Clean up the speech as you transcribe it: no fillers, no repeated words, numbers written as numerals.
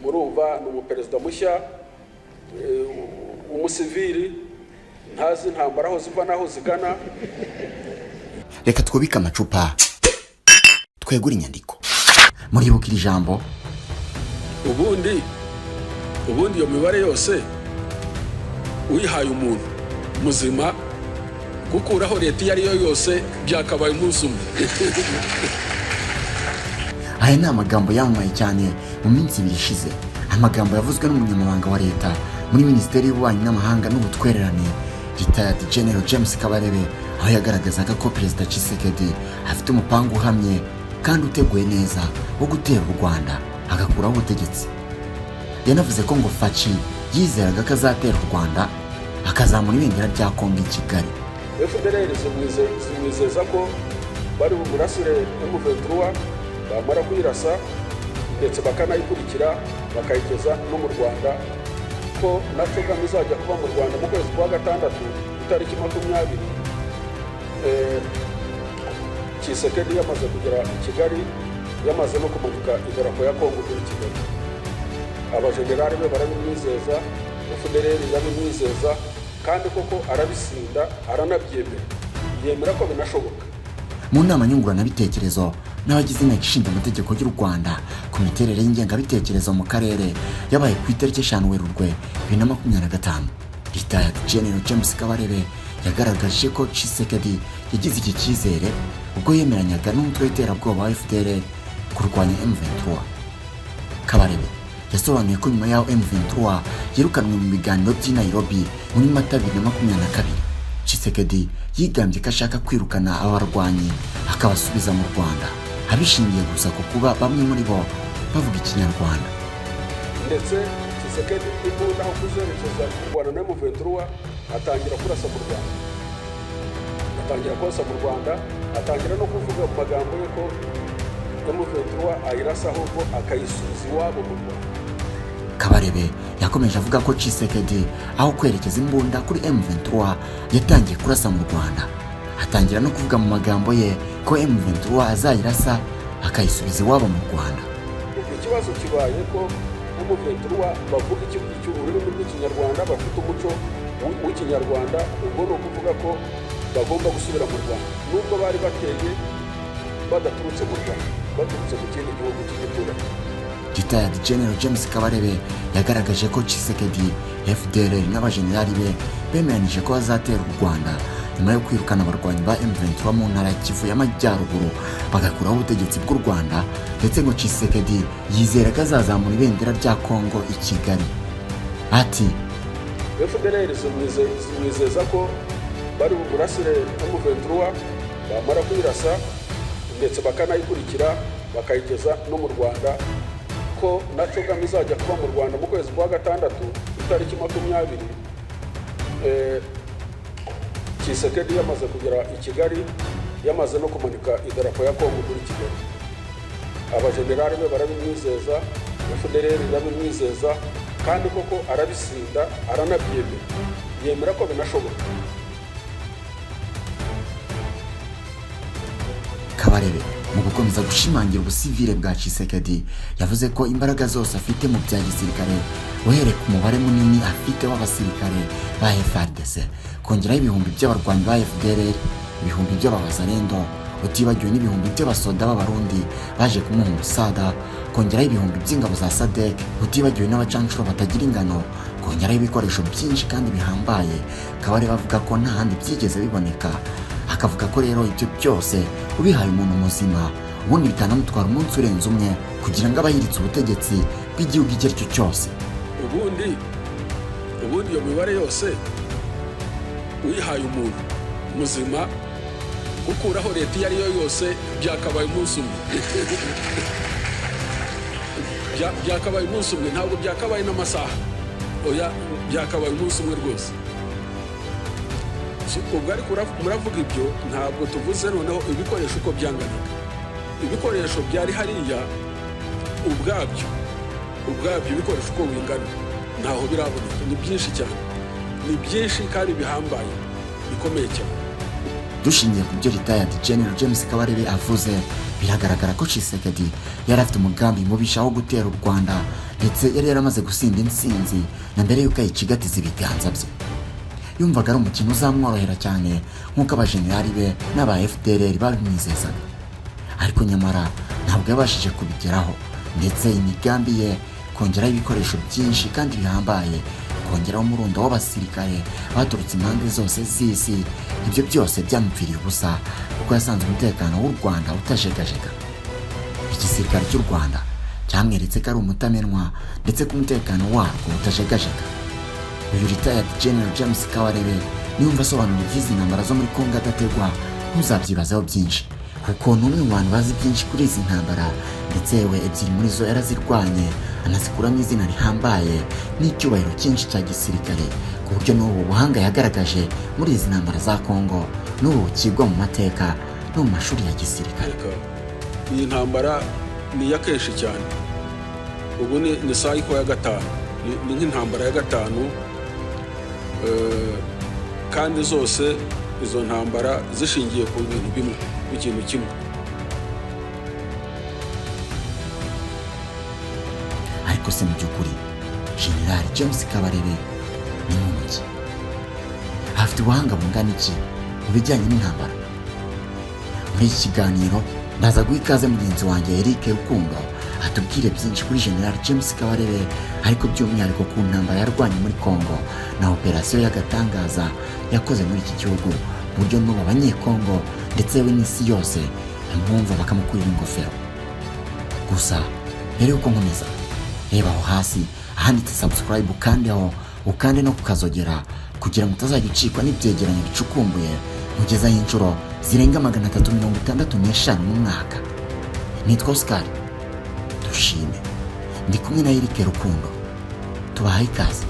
Murumva ni umuperezida mushya w'umusivili, ntazi intambara aho ziva n'aho zigana. Reka twubike amacupa, twegure inyandiko. Muribuka iri jambo? Ubundi iyo mibare yose uyihaye umuntu muzima, gukuraho leta iyo ari yo yose byakabaye umunsi umwe. Aya ni amagambo yamamaye cyane mu minsi 2 ishize, amagambo yavuzwe n'umunyamabanga wa leta muri Minisiteri y'Ububanyi n'Amahanga n'Ubutwererane, Retired General James Kabarebe, aho yagaragazaga ko Perezida Tshisekedi afite umupangu uhamye kandi uteguye neza wo gutera u Rwanda agakuraho ubutegetsi. Yanavuze ko ngo Fatshi yizeraga ko azatera u Rwanda akazamura ibendera rya Kongo i Kigali. FDLR zimwizeza ko bari bumurasire M23, bamara kuyirasa ndetse bakanayikurikira bakayigeza no mu Rwanda, ko na CHOGM izajya kuba mu Rwanda mu kwezi kwa gatandatu itariki 20, Tshisekedi yamaze kugera i Kigali, yamaze no kumanika idarapo ya Kongo muri Kigali. Abajenerali be barabimwizeza, FDLR irabimwizeza, kandi koko arabisinda, aranabyemera, yemera ko binashoboka. Mu nama nyunguranabitekerezo n'abagize Inteko Ishinga Amategeko y'u Rwanda ku miterere y'ingengabitekerezo mu karere yabaye ku itariki 5 Werurwe 2025, Retired General James Kabarebe yagaragaje ko Tshisekedi yagize iki cyizere ubwo yemeranyaga n'umutwe w'iterabwoba wa FDLR kurwanya M23. Kabarebe yasobanuye ko nyuma y'aho M23 yirukanwe mu biganiro by'i Nairobi muri Mata 2022, Tshisekedi yigambye ko ashaka kwirukana aba barwanyi akabasubiza mu Rwanda, abishingiye gusa ku kuba bamwe muri bo bavuga Ikinyarwanda. Ndetse Tshisekedi imbunda aho kuzerekeza kurwana na M23, atangira kurasa mu Rwanda, atangira kurasa mu Rwanda, atangira no kuvuga mu magambo ye ko M23 ayirasa ahubwo akayisubiza iwabo mu Rwanda. Kabarebe yakomeje avuga ko Tshisekedi aho kwerekeza imbunda kuri M23 yatangiye kurasa mu Rwanda, atangira no kuvuga mu magambo ye ko M23 azayirasa akayisubiza iwabo mu Rwanda. Ubwo ikibazo kibaye ko M23 bavuga ururimi rw'Ikinyarwanda, bafite umuco w'Ikinyarwanda, ubwo ni ukuvuga ko bagomba gusubira mu Rwanda nubwo bari bateye badaturutse mu Rwanda, baturutse mu kindi gihugu cy'igituranyi. Retired General James Kabarebe yagaragaje ko Tshisekedi, FDLR n'abajenerali be bemeranije ko bazatera u Rwanda nyuma yo kwirukana abarwanyi ba M23 mu ntara ya Kivu y'Amajyaruguru, bagakuraho ubutegetsi bw'u Rwanda, ndetse ngo Tshisekedi yizera ko azazamura ibendera rya Kongo i Kigali. Ati: FDLR zimwizeza ko bari bumurasire M23, bamara kuyirasa ndetse bakanayikurikira bakayigeza no mu Rwanda, ko na CHOGM izajya kuba mu Rwanda mu kwezi kwa gatandatu itariki 20, Tshisekedi yamaze kugera i Kigali, yamaze no kumanika idarapo ya Kongo muri Kigali. Abajenerali be barabimwizeza, FDLR irabimwizeza, kandi koko arabisinda, aranabyemera, yemera ko binashoboka. Kabarebe mu gukomeza gushimangira ubusivile bwa Tshisekedi yavuze ko imbaraga zose afite mu bya gisirikare, uhereye ku mubare munini afite w'abasirikare ba FARDC, kongeraho ibihumbi by'abarwanyi ba FDLR, ibihumbi by'abawazalendo, utibagiwe n'ibihumbi by'abasoda b'Abarundi baje kumuha umusada, kongeraho ibihumbi by'ingabo za SADC, utibagiwe n'abacanshuro batagira ingano, kongeraho ibikoresho byinshi kandi bihambaye Kabarebe avuga ko nta handi byigeze biboneka. Akavuga ko rero ibyo byose ubihaye umuntu muzima, ubundi bitanamutwara umunsi urenze umwe kugira ngo abe ahiritse ubutegetsi bw'igihugu icyo ari cyo cyose. Ubundi iyo mibare yose uyihaye umuntu muzima, gukuraho leta iyo ari yo yose byakabaye umunsi umwe. Byakabaye umunsi umwe, ntabwo byakabaye n'amasaha, oya, byakabaye umunsi umwe rwose. So, ubwo ariko muravuga ibyo, ntabwo tuvuze noneho ibikoresho uko byanganaga. Ibikoresho byari hariya ubwabyo, ibikoresho uko bingana ntaho biraboneka. Ni byinshi cyane, ni byinshi kandi bihambaye, bikomeye cyane. Dushingiye ku byo Retired General James Kabarebe avuze, biragaragara ko Tshisekedi yari afite umugambi mubisha wo gutera u Rwanda. Ndetse yari yaramaze gusinda intsinzi na mbere y'uko ayicigatiza ibiganza bye. Yumvaga ari umukino uzamworohera cyane nk'uko abajenerali be n'aba FDLR babimwizezaga, ariko nyamara ntabwo yabashije kubigeraho. Ndetse imigambi ye, kongeraho ibikoresho byinshi kandi bihambaye, kongeraho umurundo w'abasirikare baturutse impande zose z'isi, ibyo byose byamupfiriye ubusa, kuko yasanze umutekano w'u Rwanda utajegajega. Igisirikare cy'u Rwanda cyamweretse ko ari umutamenwa, ndetse ko umutekano warwo utajegajega. Uyu retired General James Kabarebe, niyumva asobanura iby'izi ntambara zo muri Kongo adategwa, ntuzabyibazeho byinshi, kuko ni umwe mu bantu bazi byinshi kuri izi ntambara. Ndetse yewe, ebyiri muri zo yarazirwanye, anazikuramo izina rihambaye n'icyubahiro cyinshi cya gisirikare, ku buryo n'ubu buhanga yagaragaje muri izi ntambara za Kongo n'ubu bukigwa mu mateka no mu mashuri ya gisirikare. Reka, iyi ntambara ni iya kenshi cyane. Ubu ni cycle ya gatanu, ni nk'intambara ya gatanu, kandi zose izo ntambara zishingiye ku bintu bimwe, ku kintu kimwe. Ariko se mu by'ukuri General James Kabarebe ni muntu ki? Afite ubuhanga bungana iki mu bijyanye n'intambara? Muri iki kiganiro ndaza guha ikaze mugenzi wanjye Eric Rukundo, atubwire byinshi kuri General James Kabarebe, ariko by'umwihariko ku ntambara yarwanye muri Congo na operasiyo y'agatangaza yakoze muri iki gihugu, ku buryo n'ubu Abanyekongo ndetse we n'isi yose bamwumva bakamukurira ingofero. Gusa mbere y'uko nkomeza, reba aho hasi ahanditse subscribe, ukandeho, ukande no kukazogera kugira ngo utazajya ucikwa n'ibyegeranyo bicukumbuye nkugezaho inshuro zirenga 365 mu mwaka. Nitwa Oscar Dushime, ndi kumwe na Eric Rukundo. Tubahaye ikaze.